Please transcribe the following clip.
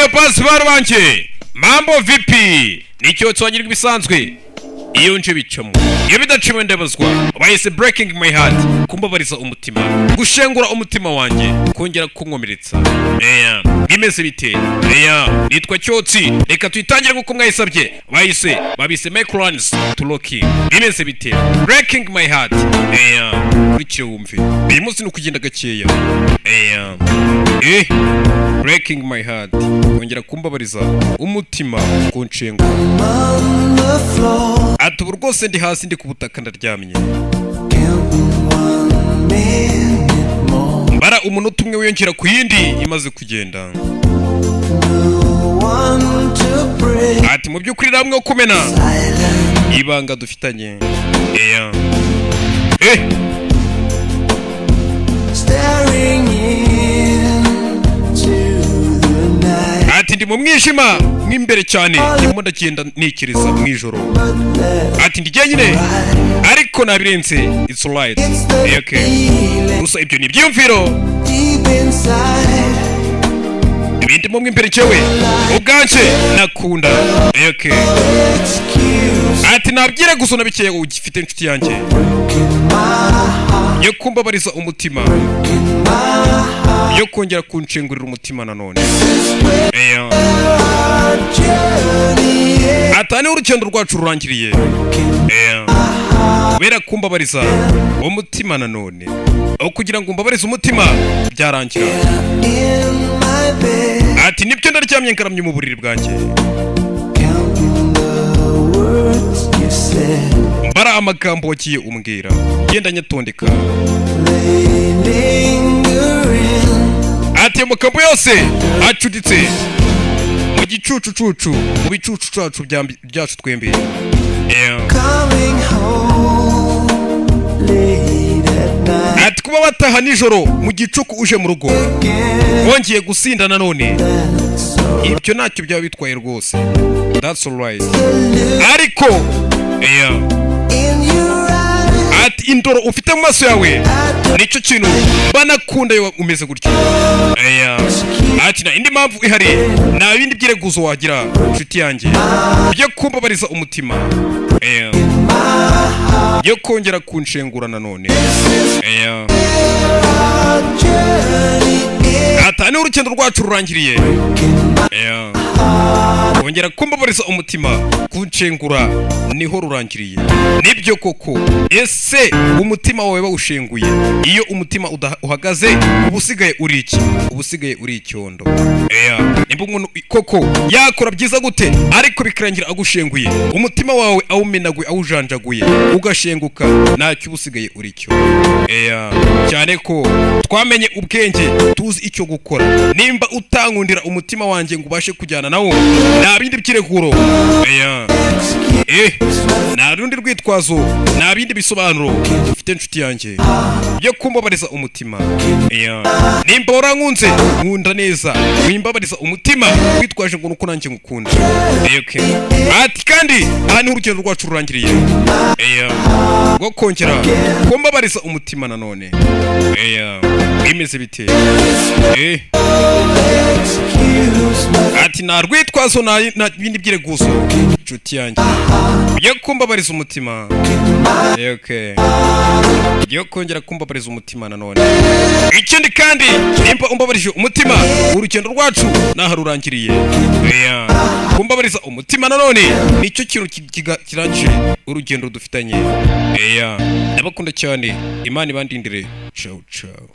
Eyo pasi, bari banjye, mambo vipi? Nicyo twangirwa ibisanzwe. Iyo nje bicamo, iyo bidacimo ndabazwa. Bahise "Breaking My Heart", kumbabariza umutima, gushengura umutima wanjye, kongera kunkomeretsa. Eya, bimeze bite? Eya, nitwa Cyotsi, reka tuyitangire nk'uko mwayisabye. Bahise babise "Make Plans to Rocky". Bimeze bite? "Breaking My Heart". Eya, kurikire wumve. Uyu munsi ni ukugenda gakeya. Eya, "Breaking My Heart", kongera kumbabariza umutima, kunshengura. On the floor, Ati ubu rwose ndi hasi, ndi ku butaka, ndaryamye. counting one minute more. Mbara umunota umwe wiyongera ku yindi imaze kugenda. No one to break Ati mu by'ukuri namwe wo kumena silence. ibanga dufitanye. Eya, Staring into the night. Ati ndi mu mwijima mw'imbere cyane, ndimo ndagenda ntekereza mu ijoro. But that's Ati ndi jyenyine, ariko nabirenze, it's alright. It's the Okay. feeling Gusa ibyo ni ibyiyumviro deep inside. ibindimo mw'imbere cyewe ubwanje nakunda. Okay. Excuse Ati nabwire gusa na bikeya ugifite, inshuti yanjye, breaking my heart, yo kumbabariza umutima, breaking my heart. yo kongera kunshengurira umutima nanone. This is where Eya. our journey ends. Ata niho urugendo rwacu rurangiriye. Breaking Eya, kubera kumbabariza umutima nanone, aho kugira ngo umbabarize umutima byarangira. in my bed, Ati nibyo, ndaryamye ngaramye mu buriri bwanjye, counting the words you said. mbara amagambo wagiye umbwira, ngenda nyatondeka. They linger in Ati ayo magambo yose acuditse mu gicucucucu, mu bicucucacu byacu twembi. Yeah. Coming home late at night Ati kuba wataha nijoro mu gicuku uje mu rugo again. wongeye gusinda nanone, That's all. ibyo ntacyo byaba bitwaye rwose, that's alright. Ariko yeah. In your eyes, Ati indoro ufite mu maso yawe nicyo kintu banakunda iyo umeze gutyo. Yeah. Ati nta indi mpamvu ihari, nta bindi byireguzo wagira, inshuti yanjye, byo kumbabariza umutima. Yeah. Byo kongera kunshengura nanone. Yeah. our journey ends. Ata niho urugendo rwacu rurangiriye. Yeah. Kongera kumbabariza umutima, kunshengura, niho rurangiriye. Nibyo koko. Ese umutima wawe bawushenguye, iyo umutima uhagaze, uba usigaye uri iki? Uba usigaye uri icyondo. Yeah. Nimba umuntu koko yakora byiza gute, ariko bikarangira agushenguye umutima wawe, awumenaguye, awujanjaguye, ugashenguka, ntacyo uba usigaye uri cyo. Yeah. Cyane ko twamenye ubwenge, tuzi icyo gukora. Nimba utankundira umutima wanjye ngo ubashe kujyana nawo, nta bindi byireguro. Yeah. Nta rundi rwitwazo, nta bindi bisobanuro ufite, inshuti yanjye, byo kumbabariza umutima. Yeah. Nimba warankunze, nkunda neza, wimbabariza umutima witwaje ngo nuko nanjye ngukunda. Okay. Ati kandi aha niho urugendo rwacu rurangiriye. Yeah. Rwo kongera kumbabariza umutima nanone. Yeah. Bimeze bite? Excuse me. Ati nta rwitwazo, nta bindi byireguzo, inshuti yanjye, byo kumbabariza umutima. Okay. Yo kongera kumbabariza umutima nanone. Ikindi kandi, nimba umbabarije umutima, urugendo rwacu naho rurangiriye. Yeah. Kumbabariza umutima nanone nicyo kintu kirangije urugendo dufitanye. Yeah. Ndabakunda cyane, Imana ibandindire. Ciao ciao.